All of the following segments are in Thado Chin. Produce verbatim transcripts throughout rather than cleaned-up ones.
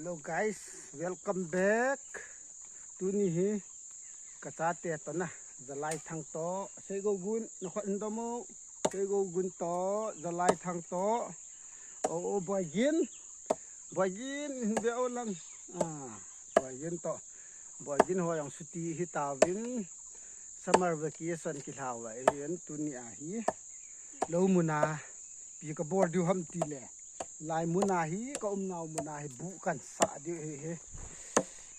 Hello guys, welcome back. Tuni hi kachate toh na, Jalai Thang toh, Seigo Gun, nakhon domo, Seigo Gun toh, Jalai Thang toh. O, o, Boigin, Boigin, hin ve o lang. Ah, Boigin toh, Boigin ho jong chuti hi tauvin. Summer vacation kilhau va, eh, tuni ahi. Lou muna, pi kabol diu ham tile. Lai muna hi, ka umnau muna hi, bu kansah diu hi, hi.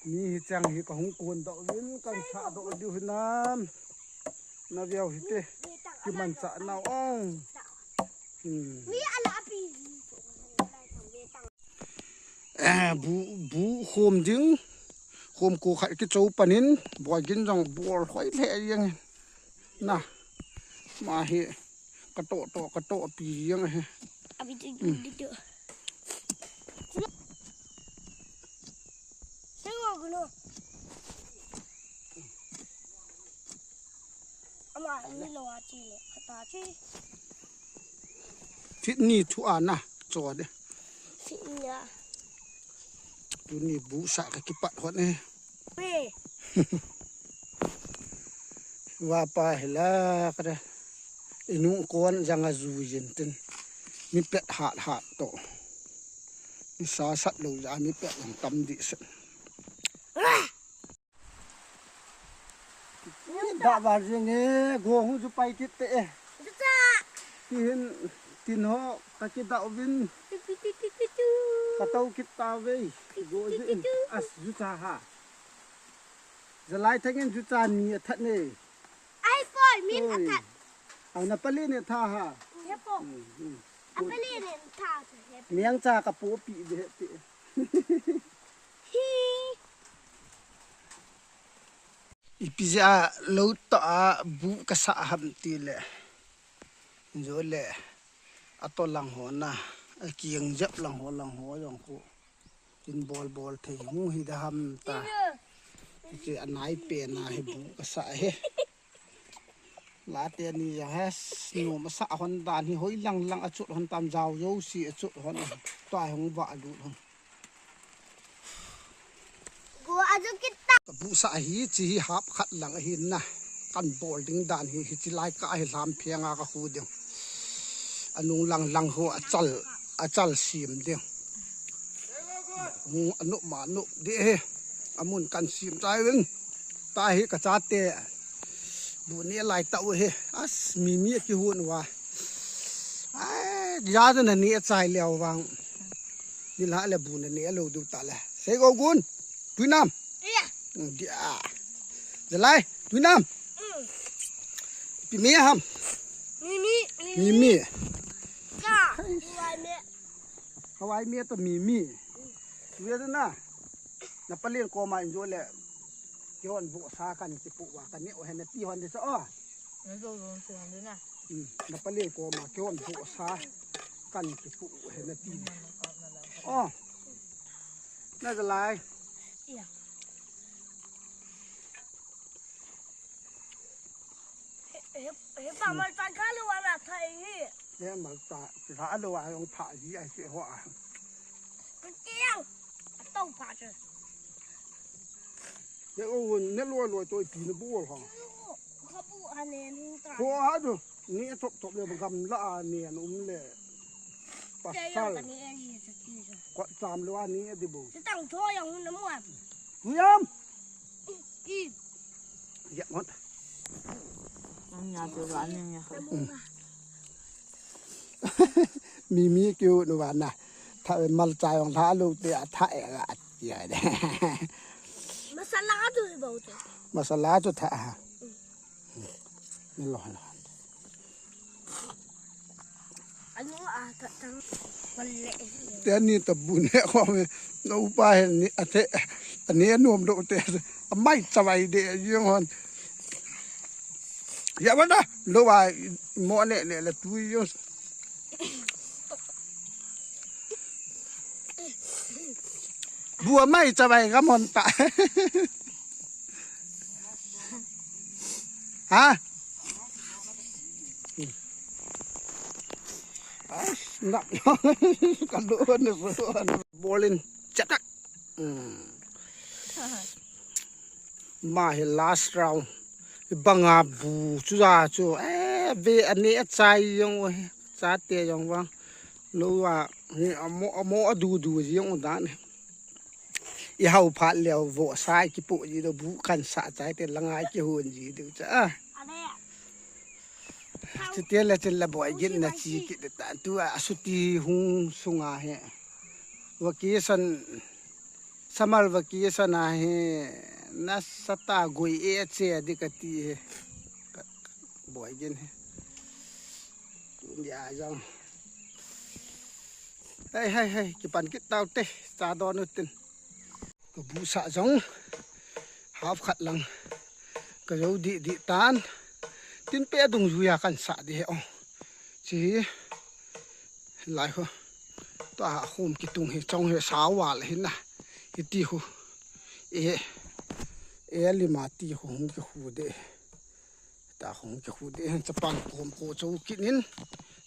Mi hi chang hi kahung kon doh vin, kansah doh diu hi nam. Na viau hi te, kimanchah nau ong. Hmm. Mi ala pi. Eh, bu, bu khom ding, khom ko khat kicho panin, Boigin jong bol hoi le jeng. Na, ma hi, katoh toh, katoh pi jeng hi. Abi tu, tu, tu, tu. Seigo Gun o. Ama, ni lo a chi le, kata chi. Thit ni thu ana, cho de. Thit ni a. Tuni bu sa ka kipat hon e. Pe. Vapa hila ka de. Inu kon jang a ju jin tin. Mi pet hat hat toh. Mi sa sat lou ja mi pet jang tam di se. Dah va jing e, go hung ju pai kit te e. Jucha. Ti hin tin ho ka kidah uvin. Ka tou kit tave. Go jin. As jucha ha. Jalai Thang in jucha ni athat ne. Ai poi, min athat. Au na pali ne tha ha. He po. Hmm, hmm. A pali ne tha. Niang cha ka po pi de he ti. Hi. Ipi jeh a lou toh a bu kasah ham tile. Jole. Ato lang ho na. Akiang jep lang ho lang ho jong khu. Tin bol bol thei hung hi da ham ta. Hiche anai pen a hi bu kasah he. Late ni jong he, nom asah hon dan hi hoi lang lang achut hon tam jao jouse achut hon. Tua hung va alut hon. Go aju kit ta. Ka bu sa hi chi hi hap khat lang ahi na. Kan bol ding dan hi, hichi lai ka hi lam phiang a ka khu ding. Anung lang lang ho achal, achal sim ding. Hung anup ma nup di he. Amun kan sim tai vin. Ta hi kachate. Bu ne lai tau he. As mi mi a kihun uva. Ai, ja na ne chai leo vang. Ni la le bu na ne lo du ta le. Seigo Gun. Tuinam. Iya. Mm, dia. Jalai, tuinam. Mm. Ipi me ham. Mi mi. Mi mi. Ka. Hawai me. Hawai me toh mi mi. Ve na. Na palen koma in jole. Kihon bu sa kan kipu va kan ne o he na ti hon de sa o. Na jo jo si hon de na. Hmm, na palen koma kihon bu sa kan kipu he na ti. O. Na Jalai. Iya. He, he, he pa mal tan kha lo ana thai hi. He mal ta, ta lo a yong pha ji ai se ho a. Kiang. Atong pha che. He o ne lo lo to pi ne bu ha. Kha bu ha ne nu ta. Ho ha du. Ni top top le gam la a ni an um le. Pasal. Ko cham lo a ni di bu. Tang tho yang na mu a. Huyam. I. Ya ngot. Ang ya tu la ni ya. Mi mi keu nu va na. Tha mal cha yong tha lo te a tha e ga ya de. Masala tu si bau tu. Masala tu tha ha. Ni lo na. Anu a ta tang. Wale. Te ani ta bu ne ko me. No pa he ni a te. Ani anom do te. Amai cha vai de yong hon. Ya ba da. Lo ba mo ne ne le tu yong. Bu amai cha vai ka mon ta. Ha? Ai, nak. Ka do ne so. Bolin. Chatak. Ma hi last round. Banga bu chu ja chu. Eh, ve ane a chai jong o hi. Chate jong vang. Lo a, ni amo, amo a du du jong o dan. I hau phat leo vo sai ki pu ji do bu kan sa chai te langa ki hun ji du cha. Chuti le chun la boi gin na chi ki ta tu a suti hung sunga he. Vacation, summer vacation a hi nasatah a gui e che di ka ti hi. Boi gin hi. Tun dia jong. Hei, hei, hei, kipan kit tau te, cha don u tin. Ka bu sa jong, half khat lang. Ka jo di di tan. Tin pe dung ju ya kan sa di he o. Chi hi. Lai ho. Tua ha khum kitung hi chong hi sa wal hi na. Hi ti hu. E, e lima ti hu hung ki hu de. Ta hung ki hu de. Chapan khum ko cho kinin.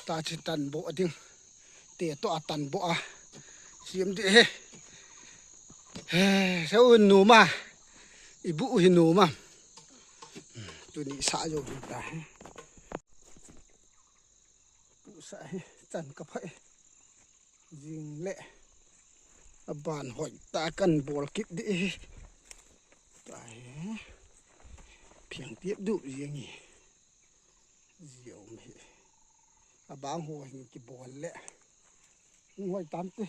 Ta chi tan bo ding. Te to a tan bo a. Siam de he. He, sa un nu ma. I bu hi nu ma. Tuni sa jo ta he. Pu sa hi chan ka phai. Jing le. Aban hoi ta kan bol kit di hi. Ta hi. Phiang tiap du jing hi. Jiom hi. Abang ho hin ki bol le. Hung hoi tam te.